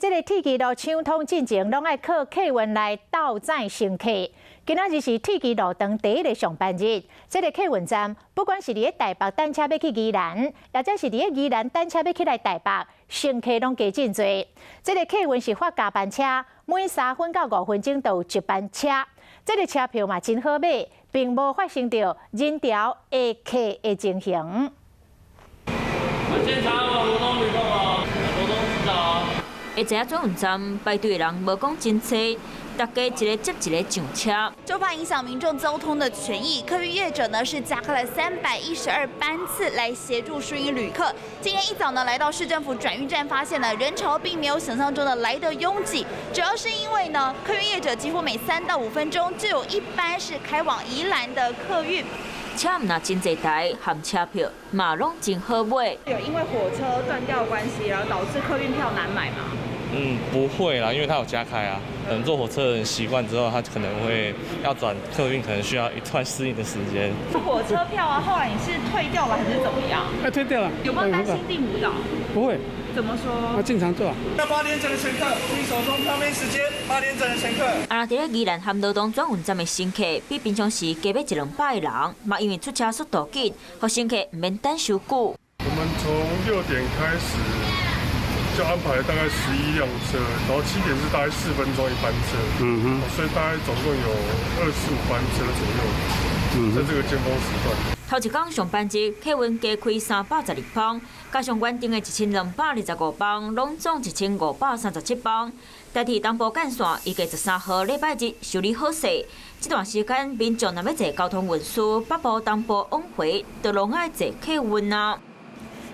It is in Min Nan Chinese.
這个鐵支路搶通進前，攏愛靠客運來鬥載乘客。今仔日是鐵支路長第一个上班日，這个客運站不管是佇咧台北等車欲去宜蘭，抑者是佇咧宜蘭等車欲去來台北，乘客攏加真濟。這个客運是發加班車，每3分到5分鐘就有一班車。這个車票嘛真好買，並無發生著人潮會客的情形。檢查哦，羅東旅客哦，羅東知道哦。會知影轉運站排隊的人無講真濟，大家一个接一个上車。就怕影響民眾交通的權益，客運業者呢是加開了312班次來協助疏運旅客。今天一早呢來到市政府轉運站，發現呢人潮並沒有想象中的來得擁擠，主要是因為呢客運業者幾乎每3到5分鐘就有一班是開往宜蘭的客運。車毋若真濟台，含車票嘛攏真好買。有因為火車斷掉關係，然後導致客運票難買嗎？嗯，不會啦，因為它有加開啊。等坐火車的人習慣之後，他可能會要轉客運，可能需要一段適應的時間。火車票啊，後來你是退掉了還是怎麼樣？哎，退掉了。有沒有擔心訂不到？不會。怎麼說？我正常坐。那8點整的乘客，請手中票面時間。8點整的乘客。啊，佇咧宜蘭和羅東轉運站的乘客，比平常時加欲一兩百人，嘛因為出車速度緊，予乘客毋免等傷久。我們從6點開始就安排了大概11輛車，然後7點是大概4分鐘一班車，所以大概總共有25班車左右，在這個尖峰時段。頭一工上班日，客運加開312班，加上原定的1225班，攏總1537班。台鐵東部幹線預計13號禮拜日修理好勢，這段時間民眾若欲坐交通運輸，北部、東部往回，就攏愛坐客運啊。